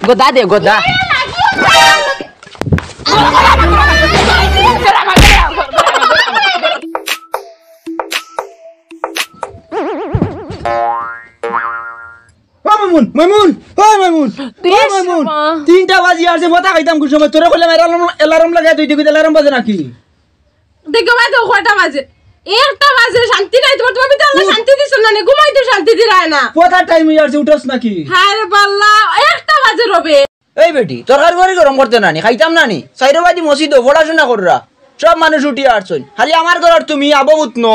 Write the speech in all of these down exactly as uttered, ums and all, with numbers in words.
গদা দে, গদা। ও মাইমুন, মাইমুন, ও মাইমুন, ও মাইমুন। তিনটা বাজি আর যে বতা খাইতাম কোন সময়? তোরে কইলাম অ্যালার্ম, অ্যালার্ম লাগাই তুই দেখি অ্যালার্ম বাজে নাকি? দেখো ভাই, তো কয়টা বাজে? একটা বাজে, শান্তি নাই তোমার। তোমার ভিতরে আল্লাহ শান্তি দিছইন না নি? ঘুমাইতে শান্তি দিরায় না। কয়টা টাইম অই আর যে উঠোস নাকি? হায় রে বাল্লা, একটা বাজে রবে। এই বেটি, তরকারি গরম করতে না নি? খাইতাম না নি? চাইরো বাজি মসজিদো পড়াশোনা কররা, সব মানুষ উঠি আরছইন, খালি আমার ঘরর তুমি আবো উঠনো।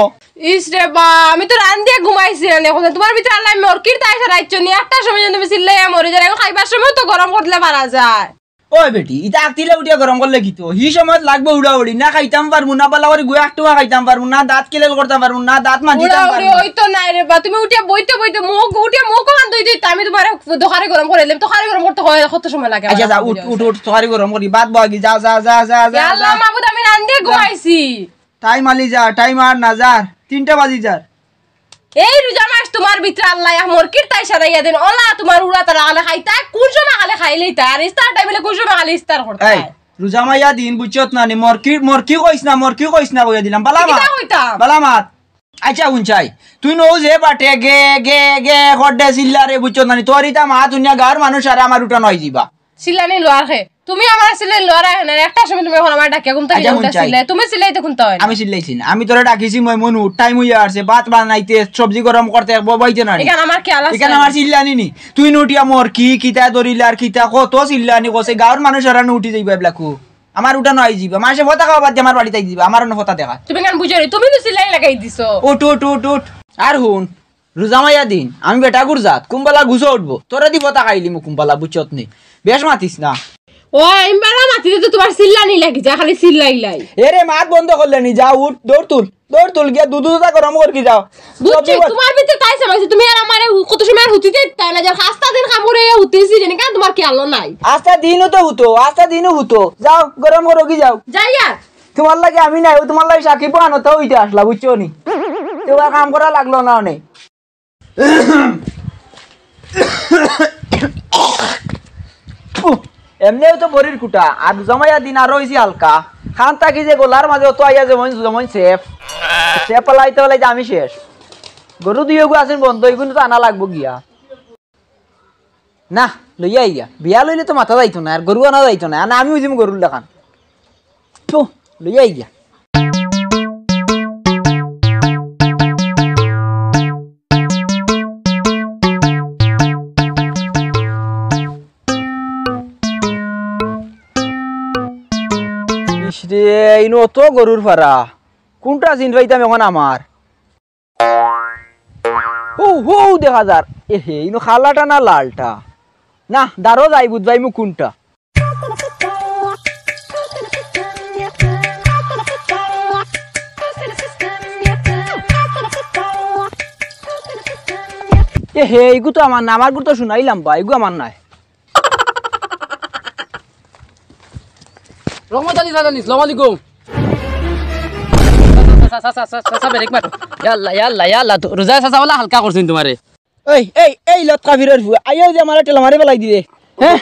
ইস রে বা, আমি তো রান্দিয়া ঘুমাইছি না নি। এখন তোমার ভিতরে আল্লাহ মরকির তাই সারাইছো নি? একটা সময় যদি তুমি চিল্লাইয়া মরি যাও, এখন খাইবার সময় তো গরম করলে পারা যায়। ওই বেটি, ইতা আগ তিলে উঠিয়া গরম করলে কিতা? হি সময়ত লাগবো উড়াউড়ি, না খাইতাম পারমু, না বালা করি গুয়া একটুয়া খাইতাম পারমু, না দাঁত কিলেল করতাম পারমু, না দাঁত মাজিতাম পারমু। ওই তো নাই রে বা, তুমি উঠিয়া বইতে বইতে মুখ, উঠিয়া মুখ ওখান ধুইতে হইতে, আমি তোমারে তরকারি গরম করে দিলাম। তরকারি গরম করতে হয় কত সময় লাগে? আচ্ছা, যা, উঠ, উঠ, উঠ, তরকারি গরম করি, ভাত বওয়াগি, যা, যা, যা। ইয়া আল্লাহ মাবুদ, আমি রান্দিয়া ঘুমাইছি। টাইম আলি যা, টাইম আর না যার, তিনটা বাজি যার। এই রোজা মাস তোমার ভিতরে আল্লাহ এক মরকির তাই সারাইয়া দেন। ওলা তোমার উড়া তারা খালে খাইতায়, কোন সময় খালে খাইলেই তাই। আর ইস্তার টাইমে কোন সময় খালে ইস্তার করতায়। এই, রোজা মাইয়া দিন বুঝছত না নি? মরকি, মরকি কইস না, মরকি কইস না কইয়া দিলাম। বালা মাত। কিতা কইতাম? বালা মাত। আচ্ছা, হুন চাই। তুই নউ যে বাটে গে, গে, গে, খড্ডে চিল্লারে বুঝছত না নি? তোর ইতা মাত হুনিয়া গাঁওর মানুষ আর আমার উঠানো অই যিবা। চিল্লানি লোয়ার খে। তুমি আমার চিল্লানি লোয়ার আহে না, একটা সময় তুমি এখন আমার ডাকিয়া ঘুম থাকি আচ্ছা, উঠা হুন চাই। চিল্লাই। তুমি চিল্লাইতে কোন তয়? আমি চিল্লাইছি না। আমি তোরে ডাকিছি, মই মনু, টাইম অইয়া আরছে, ভাত বানাইতে, সবজি গরম করতে, ববাইতে না নি। এখান আমার খেয়াল আছে এখান না। আমার চিল্লানি নি। তুই নুটিয়া মর কি, কিতা দরিলার, কিতা কত চিল্লানি কছে, গাঁওর মানুষ আর নু উঠি যাইবা এবলাকু। আমার উঠানো অই যিবা। মাসে ফতা খাওয়া বাদ দিয়া আমার বাড়িত আই যিবা, আমার অনো ফতা দেখা। তুমি কেন বুঝো নি? তুমি তো চিল্লাই লাগাই দিছো। উঠ, উঠ, উঠ, উঠ। আর হুন, রোজা মাইয়া দিন, আমি বেটাগুর জাত, কুম্বালা গুছো উঠবো। তোরে দি ফতা খাইলিমু কুম্বালা, বুঝছত নি? বেশ মাতিস না। ও, আমি বালা মাতি তো তোমার চিল্লানি লাগি যা, খালি চিল্লাইলাই। এরে, মাত বন্ধ করলে নি, যা উঠ, দৌড় তুল, দৌড় তুল, গিয়া দুধ দুধা গরম কর কি যাও। বুঝছি, সবজি বস- তোমার ভিতরে তাই চাবাইছে, তুমি আর আমারে হু-, কত সময় আর হুতিতে তাই না, যার আস্তা দিন কামড়ে হুতিছি জানি কেন তোমার খেয়াল নাই। আস্তা দিনও তো হুতো, আস্তা দিনও হুতো, যাও গরম করো কি যাও। যাই আর। তোমার লাগি আমি নাই, ও তোমার লাগি সাকিব আনো তো হইতে আসলা, বুঝছো নি? তোমার কাম করা লাগলো না অনেক। উহ, এমনেও তো বড়ির কুটা, আর জমাইয়া দিন আরো অইছি হালকা। খান থাকি যে গোলার মাঝে অত আইয়া যেমন, যেমন সেফ। সেফ পালাইতে পালাইতে আমি শেষ। গরু দুইগু আছেন বন্ধ, এগুলো তো আনা লাগবো গিয়া। না, লইয়া আইয়া। বিয়া লইলে তো মাথা যাইতো না, আর গরু আনা যাইতো না। আর না, আমি অইছি গরুর লাখান। তো, লইয়া আইয়া। ইস রে, ইনো অত গরুর ফারা, কোনটা চিন পাইতাম এখন আমার? হৌ, হৌ দেখা যার। এ হে, ইনো কালাটা না লালটা? না, দাঁড়ো যাই বুঝবাইমু কোনটা। এ হে, ইগু তো আমার না, আমার গু তো শুনাইলাম বা, ইগু আমার নায়। রহমত আলী চাচা নি, সালাম আলাইকুম। চাচা, চাচা, চাচা, চাচা, ব্রেক মার। ইয়া আল্লাহ, ইয়া আল্লাহ, ইয়া আল্লাহ, তো রোজা চাচা ওলা হালকা করছইন তোমারে। এই, এই, এই লটকা ফিরর ফুয়া, আইয়াও যে আমারে ঠেলা মারি ফালাই দিলে। হ্যাঁ?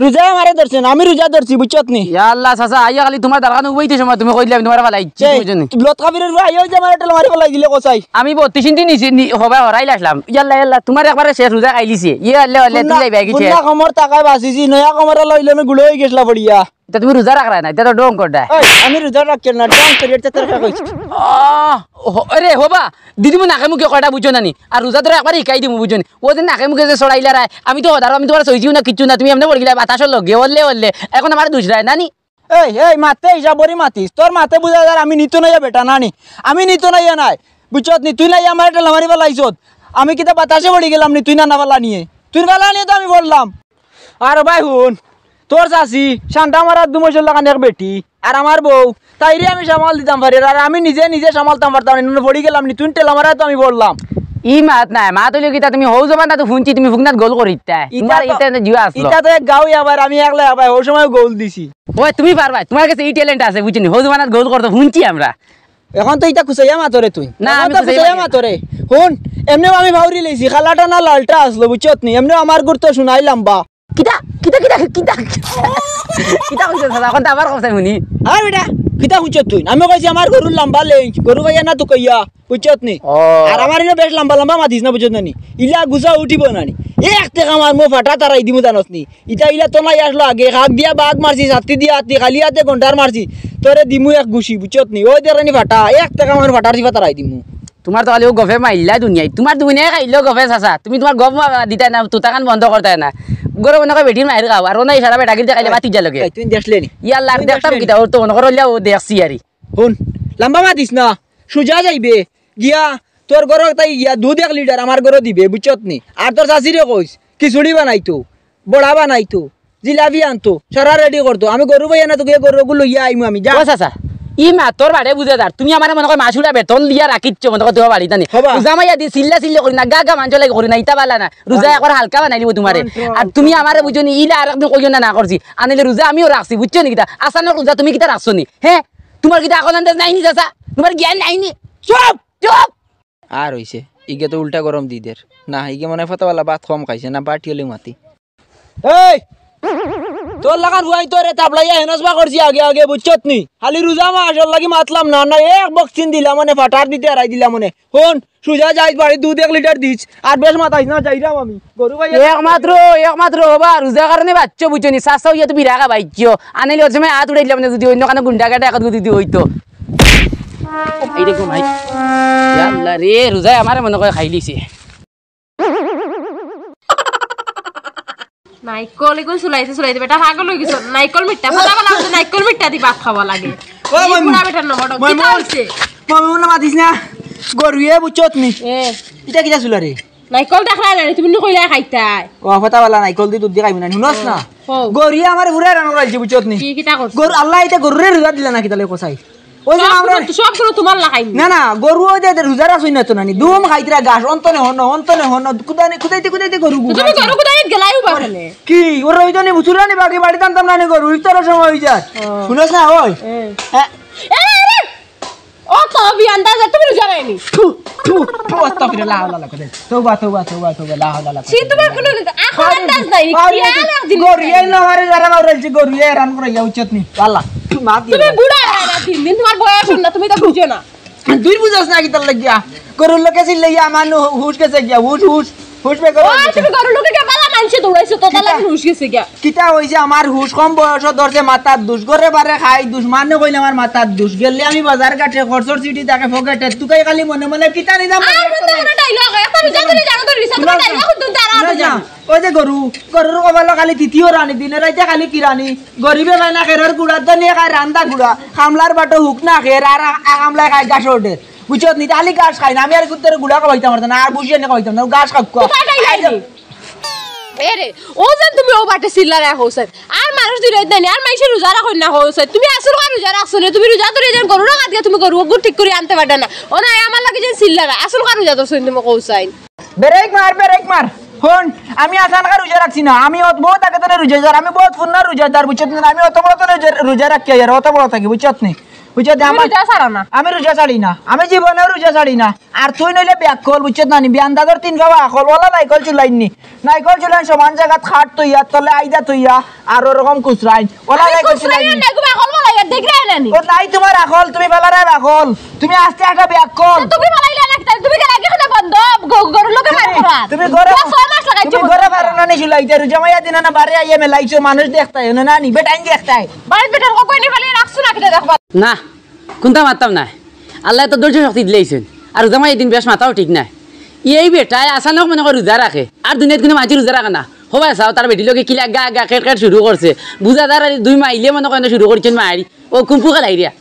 রোজা আমারে ধরছে না, আমি রোজা ধরছি, বুঝছত নি? ইয়া আল্লাহ, চাচা, আইয়া খালি তোমার দারখান উবাইতে সময় তুমি কইলে আমি তোমারে ফালাই দিছি, এই, বুঝছো নি? লটকা ফিরর ফুয়া, আইয়াও যে আমারে ঠেলা মারি ফালাই দিলে, কসাই। আমি বত্রিশ ইঞ্চি নিচে নি-, হবা হরাইল আসলাম। ইয়া আল্লাহ, ইয়া আল্লাহ, তোমার একবারে শেষ, রোজা খাইলিছে। ইয়া আল্লাহ, আল্লাহ, তুমি যাইবা কি শেষ? কমর টাকায় বাঁচিছি, নয়া কমর লইলে আমি গুলো হয়ে গেছিলাম পড়িয়া। ইতা তুমি রোজা রাখরায় না, ইতা তো ঢং কররায়। এই, আমি রোজা রাখছি না, ঢং করি, এটা তোর কথা কইছি। আহ, হ-, আরে হবা, দিদি মু নাকে মুখে কয়টা বুঝছো না নি? আর রোজা ধরে একবার হিকাই দিমু বুঝছো নি? ও যে নাকে মুখে যে ছড়াইলা রায়, আমি তো হদারো, আমি তোমার সইজিও না কিচ্ছু না, তুমি এমনে পড়ি গেলা বাতাসর লগে, ওল্লে ওল্লে। এখন আমার দুষ রায় না নি? এই, এই, মাতে হিসাব করি মাতিস, তোর মাতে বুঝা যার আমি নিতো নাইয়া বেটা না নি, আমি নিতো নাইয়া নাই, বুঝছত নি? তুই নাইয়া আমার ঠেলা মারি ফালাইছত, আমি কিতা বাতাসে পড়ি গেলাম নি? তুই না না ফালা নিয়ে, তুই ফালা নিয়ে তো আমি পড়লাম। আর ভাই হুন, তোর চাচি, শান্তা মারার দুমৈশর লাখান এক বেটি, আর আমার বউ, তাইরে আমি সামাল দিতাম পারি, আর আমি নিজে নিজে সামালতাম পারতাম না, পড়ি গেলাম নি, তুই ঠেলা মারায় তো আমি পড়লাম। ই মাত নায়, মাত অইলে কিতা তুমি হউ জমানাত তো হুনছি তুমি ফুকনাত গোল করিতা। ইতা তোমার তো, ইতা তো জিও আসলো। ইতা তো এক গাঁও আবার আমি একলা আবার ওই সময় গোল দিছি। ওই তুমি পারবা, তোমার কাছে এই ট্যালেন্ট আছে, বুঝছো নি? হউ জমানাত গোল করতে হুনছি আমরা। এখন তো ইতা কুচাইয়া মাতরে তুই। না, এখন আমি তো কুচাইয়া কুচাইয়া মাতরে। হুন, এমনেও আমি ভাউরি লইছি, কালাটা না লালটা আসলো, বুঝছত নি? এমনেও আমার গুরুত্ব শুনাই লম্বা। কিতা? কিতা, কিতা, কিতা, কিতা কইছো চাচা? অখন তো আবার কথা হুনি। আরে বেটা, কিতা কইছো তুই? আমি কইছি আমার গরুর লম্বা লেঞ্চ, গরু পাইয়া না তো কইয়া, বুঝছত নি? ও। আর আমার ইনো বেশ লম্বা লম্বা মাতিস না, বুঝছত না নি? ইলা গুছা উঠিব না নি? এক টেকা আমার মো ফাটা তারাই দিমু জানস নি? ইটা ইলা তো নাই আসলো আগে, হাক দিয়া বাঘ মারছি, ছাতি দিয়া হাতি, খালি হাতে ঘন্টার মারছি। তোরে দিমু এক গুছি, বুঝছত নি? ওই দেরানি ফাটা, এক টেকা আমার ফাটার সিফা তারাই দিমু। তোমার তো খালি ও গফে মাইল্লা দুনিয়ায়। তোমার দুনিয়ায় খাইলো গফে চাচা। তুমি তোমার গফ মা-, দিতায় না, তুতাখান বন্ধ করতায় না। গরু মনে কয় বেটির মায়ের খাও। আর ও নাই সারা বেটা গিরি দেখাইলে বাতি যা লগে। এই, তুই দেখলে নি? ইয়াল্লা, আর তুই দেখতাম দেখলে নি? কিতা? ওর তো মনে করো লিয়া ও দেখছি আরি। হুন, লম্বা মাতিস না। সুজা যাইবে। গিয়া, তোর গরু তাই গিয়া দুধ এক লিটার আমার গরু দিবে, বুঝছত নি? আর তোর চাচিরে কইস, খিচুড়ি বানাইতো, বড়া বানাইতো, জিলাপি আনতো, সারা রেডি করতো। আমি গরু বইয়া না তো গিয়া গরু ওগুলো লইয়া আইমু আমি, যা। ও চাচা, ই মাতর বারে বুঝে যার। তুমি আমারে মনে কয় মাসুরা বেতন দিয়া রাখিচ্ছ, মনে কয় তোমার বাড়িত আনি। হবা। রোজা মাইয়া দি চিল্লা চিল্লি করি না, গা গা মাঞ্চ লাগি করি না, ইতা বালা না। রোজা একবার হালকা বানাই দিব তোমারে। আর তুমি আমারে বুঝছো নি, ইলা আর একদিন কইও না, না করছি। আনিলে রোজা আমিও রাখছি, বুঝছো নি কিতা? আসানোর রোজা তুমি কিতা রাখছো নি? হ্যাঁ? তোমার কিতা আকল আন্দাজ নাই নি চাচা? তোমার জ্ঞান নাই নি? চুপ! চুপ! আর হইছে, ইগে তো উল্টা গরম দি দের। না, ইগে মনে হয় ফতাওয়ালা ভাত কম খাইছে, না বাটি হলে মাতি। এই! তোর লাগান হুয়াই তোরে তাবলাইয়া হেনসবা করছি আগে আগে, বুঝছত নি? খালি রোজা মাসর লাগি মাতলাম না, না এক বক্সিন দিলাম মানে ফাটার দিতে হারাই দিলাম মানে। হুন, সুজা যাইস বাড়ি দুধ এক লিটার দিস, আর বেশ মাতাইস না, যাইরাম আমি। গরু ভাই একমাত্র, একমাত্র হবা, রোজা কারণে বাচ্চা বুঝছো নি, চাচা হইয়া তো বিরাগা বাইচ্ছ। আনিলে ওর সময় হাত উঠাই দিলাম না, যদি অন্য কানে গুন্ডা কাটা এখন যদি হইতো। এই দেখো ভাই। ইয়া আল্লাহ রে, রোজায় আমারে মনে করে খাইলিছে। নাইকল এগুন চুলাইতে চুলাইতে বেটা পাগল হয়ে গেছে। নাইকল মিঠা, কথা বলা হচ্ছে, নাইকল মিঠা দি ভাত খাওয়া লাগে। ও এই মামু, বুড়া বেটার নম্বর, মামু, কিতা হইছে? মামু, না মাতিস না। গরুয়ে বুঝছত নি? এ। ইটা কিতা চুলা রে? নাইকল দেখলা না, তুমি নি কইলা খাইতাই। ও, ফতাওয়ালা নাইকল দি দুধ দি খাইবি না, হুনস না? ও। গরুয়ে আমার পুরা রান করাইছে, বুঝছত নি? কি, কিতা করছে? গরু, আল্লাহ, ইটা গরুরে রোজা দিলা না কিতা লে কসাই? ওই যে সব আমরা গুলো, সব গুলো তোমার লাগাই নি। না, না, গরু ওই যে রোজা রাখছই না তো নানি, দুম খাইতরা ঘাস, অন্তনে হন, অন্তনে হন, কুদানি, কুদাইতে, কুদাইতে গরু তুমি গুগাইছে। গরু কুদাই গেলাইও বা ফেলে। কি, ওরা ওই জন্য মুসুরানি বাকি বাড়ি টানতাম নানি গরু, ইফতারের সময় হয়ে যায়। ও। হুনস না, ওই? এ। হ্যাঁ। এ, এ, এ। ও তো বিয়ান দা, তুমি রোজা রাখনি। থু, থু, থু, আস্তাগফিরুল্লাহ, লা হাওলা ওয়ালা কুওয়াতা। তওবা, তওবা, তওবা, তওবা, লা হাওলা ওয়ালা কুওয়াতা। সে তোমার কোনো আকল আন্দাজ নাই, আরে, কি আর এক দিন গরু, এই না, আরে, যারা মারা হইছে, গরু, এ রান করে ইয়া উচিত নি। আল্লাহ, মাফ দিয়ে তুমি দাও। বুড়া হয়ে না, তিন দিন তোমার বয়স না, তুমি তো বুঝো না। তুই বুঝছ না কিতার লাগিয়া? গরুর লোকে চিল্লাইয়া আমার নু-, হুশ গেছে গিয়া, হুশ, হুশ, হুশ বের করে ও, দিছে। তুমি গরুর লোকে গিয়া বালা মানষে দৌড়াইছো, তো তালা কিতা? হুশ গেছে গিয়া। কিতা হইছে? আমার হুশ কম বয়স ধরছে মাথার দুষ, ঘরে বারে খাই দুষ, মানে কইলে আমার মাথার দুষ। গেলে আমি বাজার ঘাটে, খরচর চিঠি থাকে পকেটে, তুকাই খালি মনে মনে কিতা নিলাম? আর মনে মনে ডাইলগ, এখন যা তুমি জানো তো রিসা, তোমার ডাইলগ তো দাঁড়া না, তো না। জানো। ওই যে গরু, গরুর কপালো খালি তৃতীয় রানী, দিনে রাইতে খালি কিরানি। গরিবে পায় না খেরর গুড়া, ধনিয়ে খায় রান্দা গুড়া, কামলার বাটো হুক না খের, আর আ-, আ-, কামলায় খায় ঘাস ওঠে। বুঝছত নি? খালি ঘাস খায় না, আমি আর কুত্তারে গুড়া খাওয়াইতাম পারতাম না, আর বুঝিয়ে না খাওয়াইতাম না, ঘাস খাউক্কা। কোথায় যাই যাইনি? এ রে, ও যেন তুমি ও বাটে চিল্লারে কইছাই। আর মানুষ দিন রাইত নাই, আর মাইনষে রোজা রাখইন না কইছাই। তুমি আসল কার রোজা রাখছো না, তুমি রোজা ধরে যেন গরু রাখাত গিয়া তুমি গরু ওগুর ঠিক করে আনতে পারবে না। ও না, আমার লাগে যেন চিল্লারা, আসল কার রোজা ধরছো তুমি কইছাই। ব্রেক মার, ব্রেক মার। হুন, আমি আসান কার রোজা রাখছি না। আমি অত বহুত আগে ধরে রোজা ধর, আমি বহুত পুরনা রোজাদার, বুঝছত না? আমি অত বড় ধরে রোজা, রোজা রাখি আর অত বড় থাকি, বুঝছত নি? বুঝছত নি? তুমি আমার রোজা ছাড়ো না। আমি রোজা ছাড়ি না, আমি জীবনেও রোজা ছাড়ি না। আর তুই নইলে ব্যাকল, বুঝছত না নি? বিয়ান দাদর তিন খাওয়া আকল, ওলা নাইকল চুলাইন নি। নাইকল চুলাইন সমান জাগাত খাট তৈয়া, তলে আইদা তৈয়া, আর ওরকম কুচরাইন। ওলা আমি নাইকল কুচরাইন চুলাইন নি। না, এগুলো আকল বলা, ইয়া দেখরায় না নি? ও নাই তোমার আকল, তুমি বেলারায় আকল। তুমি আস্তে একটা ব্যাকল। তুমি বানাইলে না, তাহলে তুমি গেলে কি করে বন্ধ? গ-, গরুর লোকে মার তুমি, করার। তুমি ঘরে, ছয় মাস লাগাইছো তুমি বন্ধ ঘরে করার। পারো না নি চুলাইতে, রোজা মাইয়া দিন না বারে আইয়া মেলাইছো, মানুষ দেখতায়, না, না নি, বেটাইন দেখতায়। বাড়ির বেটার কো কইনি ফালে রাখছো না, কিতা দেখবা? না, কুনতা মাততাম না। আল্লায় তো ধৈর্য শক্তি দিলাইছইন। আর রোজা মাইয়া দিন বেশ মাথাও ঠিক নাই। এই বেটায় আসানক মনে কয় রোজা রাখে। আর দুনিয়াত কুনু মাইনষে রোজা রাখে না। হবায় চাও, তার বেটির লগে কিলা গা গা খেট খেট শুরু করছে। বুঝা যার আর দুই মাইলে মনে কয় না শুরু করছইন মাইর। ও কুম্ফু খেলাইরা।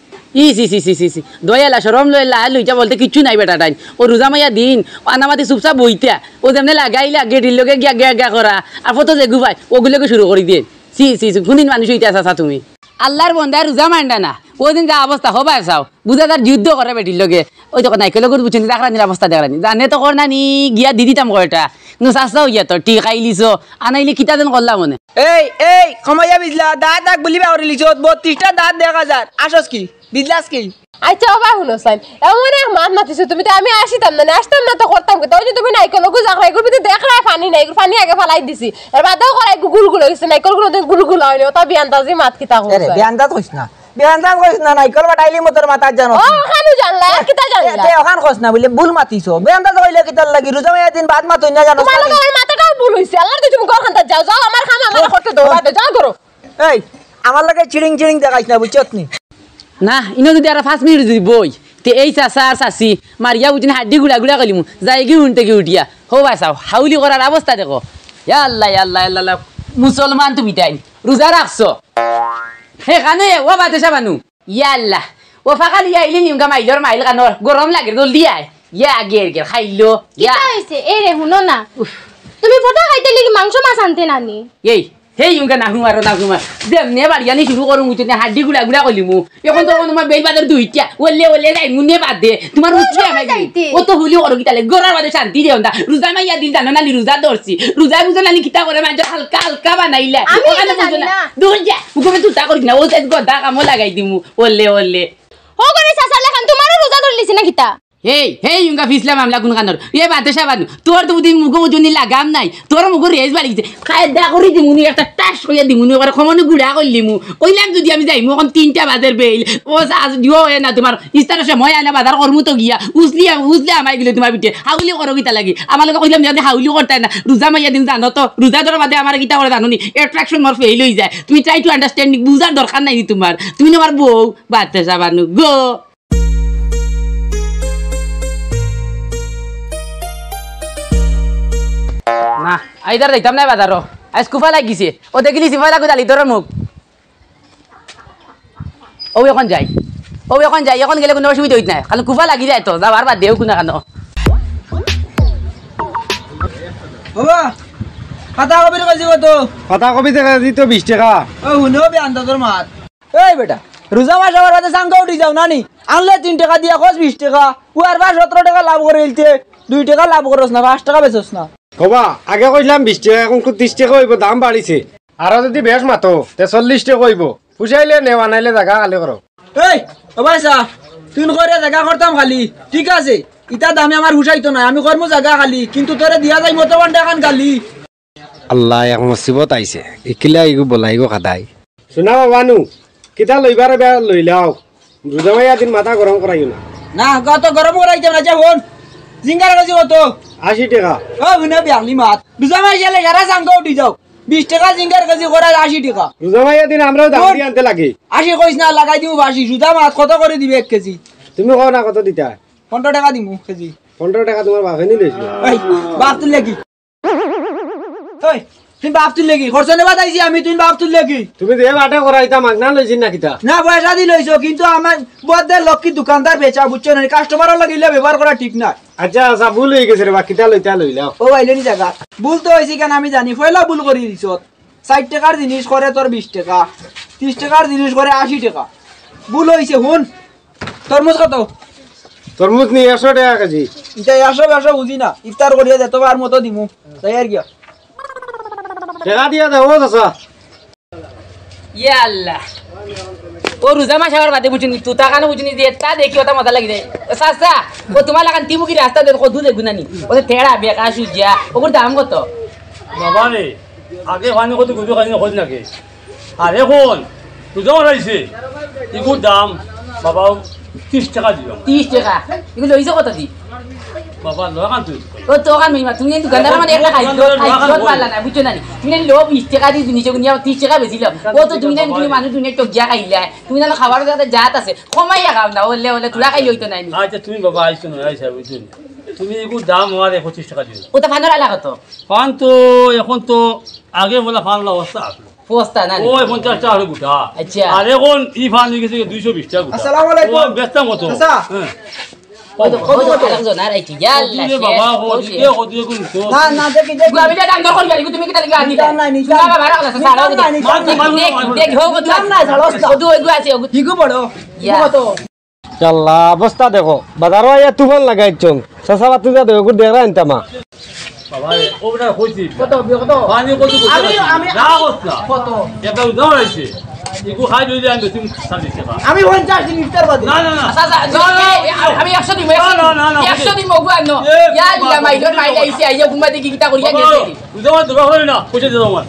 ই ছি ছি ছি ছি ছি। দয়ালা, শরম লইলা, আর লইতা বলতে কিচ্ছু নাই বেটাটাইন। ও রোজা মাইয়া দিন, ও আনামাতি চুপচাপ বইতা। ও যেমনে লাগাইলা, গেটির লগে গিয়া গিয়া গিয়া করা। আর ফটো যে গুফায়, ওগুলোকে শুরু করি দিয়ে। ছি ছি ছি, কুনদিন মানুষ হইতা চাচা তুমি? আল্লার বন্দায় রোজা মানরা না। ওদিন যা অবস্থা হবায় চাও। বুঝা যার যুদ্ধ করে বেটির লগে। ওই দেখো নাইকল গুড় বুঝছইন, দেখরানি অবস্থা দেখরানি। জানে তো কর না নি, গিয়া দি দিতাম কয়টা। কিন্তু চাচা হইয়া তো, ঠিক আইলিছো। আনাইলে কিতা যেন করলাম মনে। এই, এই, কমাইয়া বিজলা, দাঁত আগ বুলি বাউরি লিছত, বত্রিশটা দাঁত দেখা যার। আসস কি? বিজলাস কি? আইচ্ছা, ও বা হুনো চাইন, এমন এক মাত মাতিছো তুমি, তে আমি আসিতাম না, আসতাম না তো করতাম কিতা? ওই যে তুমি নাইকল ওগু জাগরা, এগুর ভিতরে দেখরায় পানি নাই, এগুর পানি আগে ফালাই দিছি, এর বাদেও করা এগু গুল গুল অইগেছে, নাইকল গুলো দিন গুল গুল অয়নি, ওটা বেআন্দাজি মাত কিতা কও আরে, চাইন? বেআন্দাজ কইস না, বেআন্দাজ কইস না, নাইকল বাটাইলি মতর মাথাত জানো। ও, ওখানও জানলা, আর কিতা জানলা? তে ওখান কইস না বুলে ভুল মাতিছো, বেআন্দাজ কইলে কিতার লাগি? রোজা মাইয়া দিন বাদ মাতইন না জানো? তোমার লগে আমার মাথাটাও ভুল অইছে, আল্লাহর দুই তুমি ঘর খান্তা যাও, যাও, আমার কাম আমার করতে দাও, বাদ দেও, যাও করো। এই, আমার লগে চিড়িং চিড়িং দেখাইস না, বুঝছত নি? না, ইনো যদি আরো পাঁচ মিনিট যদি বই, তে এই চাচা আর চাচি মারিয়া বুঝিন হাড্ডি গুড়া গুড়া করিমু, যাইগি হুন থাকি উঠিয়া। হো ভাই সাব, হাউলি করার অবস্থা দেখো। ইয়া আল্লাহ, ইয়া আল্লাহ, ইয়া আল্লাহ, মুসলমান তুমি তাইন, রোজা রাখছো? হে কানে, ও বাদে সাবানু। ইয়া আল্লাহ, ও ফাকাল ইয়া ইলিন ইমকা মাইলর মাইল কানোর, গরম লাগে, জলদি আয়। ইয়া গের গের, খাইলো, ইয়া। কিতা অইছে? এ রে, হুনো না। উফ। তুমি ফটা খাইতে লিগি মাংস মাছ আনতে নানি? এই, হেই, উনকা না হুমারো, না হুমার। যেমনে বাড়িয়ানি শুরু করুম, উঠে হাড্ডি গুড়া গুড়া করিলিমু। এখন তো তোমার বেইল বাজার দুইটা। ওলে, ওলে, যাই, মুনে বাদ দে। তোমার উঠলে আমার যাইতে। ও তো হুলি করো কিতালে? গরার বাদে শান্তি দেও না। রোজা মাইয়া দিন জানো না নি, রোজা ধরছি। রোজা বুঝো না নি, কিতা করে মাঝে হালকা, হালকা বানাইলা। আমি ওখানে এটা বুঝো জানি না। না। দূর যা, মুখে তুতা করিস না। ও সাইজ গদা কামো লাগাই দিমু। ওলে, ওলে। ও করে চাচা লেখান, তোমারও রোজা ধরলিছে না কিতা? হেই, হেই, উনকা ফিছলা মামলা কোন কানোর? এ বাদে সাবানু, তোর তো বুঝি মুখো বুঝুনি লাগাম নাই, তোর মুখো রেস বাড়ি গেছে। কায়দা করি দিমুনি, একটা টাস করিয়া দিমুনি, ওখানে খমনে গুড়া করিলিমু। কইলাম যদি আমি যাইমু, এখন তিনটা বাজের বেইল। ও সাজ দিও এ না তোমার, ইস্তারের সময় আয় না বাজার করমু তো গিয়া। উজলি আম-, উজলি আমাই গেলে তোমার পিঠে। হাউলি করো কিতা লাগি? আমার লগে কইলাম যদি হাউলি করতায় না, রোজা মাইয়া দিন জানো তো, রোজা ধরার বাদে আমার কিতা করে জানো নি? Attraction মোর fail অই যায়। তুমি try to understand, বুঝার দরকার নাই নি তোমার। তুমি না আমার বউ, বাদে সাবানু গো। না, আইদার যাইতাম না বাজারো। আইজ কুফা লাগিছে। ও দেখিলি সিফাই লাগু জালি তোর মুখ। ও এখন যাই। ও এখন যাই, এখন গেলে কোনো অসুবিধা অইত না। কারণ কুফা লাগি যায় তো, যাবার বাদ দেও কোনো কানো। বাবা, পাতা কবির কেজি কত? পাতা কবির কেজি তো বিশ টেকা। ও হুনো বে আন্দাজর মাত। এই বেটা, রোজা মাস আবার বাদে চাঙ্গা উঠি যাও না নি? আনলে তিন টেকা দিয়া কস বিশ টেকা, ও আর বা সতেরো টেকা লাভ করে ইলতে, দুই টেকা লাভ করস না, পাঁচ টেকা বেচস না। হবা, আগে কইলাম বিশ টেকা, এখন কু তিশ টেকা অইবো, দাম বাড়িছে। আরো যদি বেশ মাতো, তে চল্লিশ টেকা অইবো। পুষাইলে নেও, আনাইলে জাগা খালি করো। এই, ও ভাই সা, তুই কইরে জাগা করতাম খালি, ঠিক আছে, ইতা দামে আমার পুষাইতো না, আমি করমু জাগা খালি, কিন্তু তোরে দিয়া যাই মতো বান্ডা খান গালি। আল্লাহ, এক মুসিবত আইছে। ইকিলা ইগু বলাইগো খাদাই। শুনা বাবা নু, কিতা লইবার এবার লইলাও। রোজা মাইয়া দিন মাথা গরম করাইও না। না, কত গরম করাইতে না, যে হন। জিঙ্গার কেজি কত? আশি টেকা। ও, হুনে বিয়ালি মাত। রোজা মাইয়া গেলে সারা চাঙ্গা উঠি যাও। বিশ টেকা জিঙ্গার কেজি করার আশি টেকা। রোজা মাইয়া দিন আমরাও দাম হন। দিয়া আনতে লাগি। আশি কইস না, লাগাই দিমু বাশি। রোজা মাত কত করি দিবে এক কেজি? তুমি কও না কত দিতা? পনেরো টেকা দিমু কেজি। পনেরো টেকা তোমার বাপে নি লইছিল। এই, বাপ তুললে কি? ওই, তুই বাপ তুললে কি? খরচ নেবা তাইছি আমি, তুই বাপ তুললে কি? তুমি যে বাটে করাইতা মাগনা লইছি না কিতা? না, পয়সা দি লইছো, কিন্তু আমার বদে লক্ষ্মী দোকানদার বেচা, বুঝছো না? কাস্টমারর লগে ইলা ব্যবহার করা ঠিক না। আচ্ছা, আচ্ছা, ভুল অই গেছে রে বা, কিতা লইতা লইলাও। ও আইলে নি জাগা। ভুল তো অইছে কেন আমি জানি, পয়লা ভুল করি দিছত। ষাইট টেকার জিনিস করে তোর বিশ টেকা, তিশ টেকার জিনিস করে আশি টেকা। ভুল অইছে, হুন। তরমুজ কত? তরমুজ নি একশো টেকা কেজি। ইতা একশো, একশো বুঝি না, ইফতার করিয়া দে, তোমার মতো দিমু। তাই আর কিয়া? টেকা দিয়া দেও, ও চাচা। ইয়া আল্লাহ। ও রোজা মাস আবার বাদে বুঝুনি, তুতা কানো বুঝুনি যে তা দেখি ওটা মজা লাগি যায়। ও চাচা, ও তোমার লাখান তিমুকি রাস্তা দে, কদু দেখু না নি। ও তো তেড়া, বেকা, সুজিয়া। ওগুর দাম কত? বাবা রে, আগে পানি কত গুজু খাইনি খোঁজ নাকি? আর এখন রোজা মাস আইছে, ইগুর দাম বাবা তিশ টেকা দিলাম। তিশ টেকা? ইগু লইছো কত দি? বাবা, লওয়া খান তুই। ও তো খান মহিমা, তুমি এই দোকানদার মানে একটা খাইছো, দোকানদার লওয়া খান খাইছো কই? পারলা না, বুঝছো না নি? তুমি এই লো বিশ টেকা দি জিনিস, এগুনি আবার তিশ টেকা বেচিলাম। ও তো তুমি জানি, তুমি মানুষ দুনিয়া টক গিয়া খাইলা। তুমি জানো খাবার জাতে জাত আছে, কমাইয়া খাও না, ওলে ওলে তুলা খাইলে অইতো নায় নি। আচ্ছা, তুমি বাবা আইছো না, আইসা বুঝছো নি? তুমি ইগুর দাম আমার পঁচিশ টেকা দিও। ও তো পানর আলা কত? পান তো এখন তো আগে বলা পান অলা অবস্থা আছে। বস্তা না নি? ওই পঞ্চাশ টেকা হলো গুটা। আচ্ছা। আর এখন ই পান অই গেছে দুইশো বিশ টেকা গুটা। আসসালামু আলাইকুম। ও, বেচতাম কত? চাচা। হ্যাঁ। কত, কত, কত, কত? আরেকজন, আর এই কি, ইয়া আল্লাহ, কত রে বাবা, শেষ, কত রে, শেষ। কত রে, কোন কত? না, না, দেখি, দেখি। তুমি এটা দাম দর করবে, তুমি কিতা লিখা আনি? নিতাম না, নিতাম না। না, বাবা, রাখো না, ছাড়ো, নিতাম না, নিতাম না। দেখ, দেখ, হোক, কত নিতাম না, ছাড়ো, কত ওইগু আছে, ওগু। ইগু বড়, ইগু ইয়া। কত? ইয়াল্লা, অবস্থা দেখো, বাজারো আইয়া তুফান লাগাইছন। চাচা বাতি যা দেখো, দেখরা আনতামা। বাবা রে, ও বেটা কইছি। কত, কত? পানি কত, কত? আমি, আমি, না, কত না? কত? এটা উদাও আইছে। এগু খাই যদি আমি বেশি সার্ভিস দেবা। আমি পঞ্চাশ দিন ইফতার বাদে। না, না, না। আচ্ছা, আচ্ছা, না, না, এই, আমি একশো দিমু, একশো না, না, দিমু। না, না, একশো দিমু, ওগু আনো। এ, ইয়া বাবা, দিলা, মাইলর বাবা, মাইল আইছে, আইয়া গুমা দেখি কিতা করিয়া বাবা, গেছে। বুঝতে পারো, দোকান করে না, পয়সা দিয়ে দাও আমার।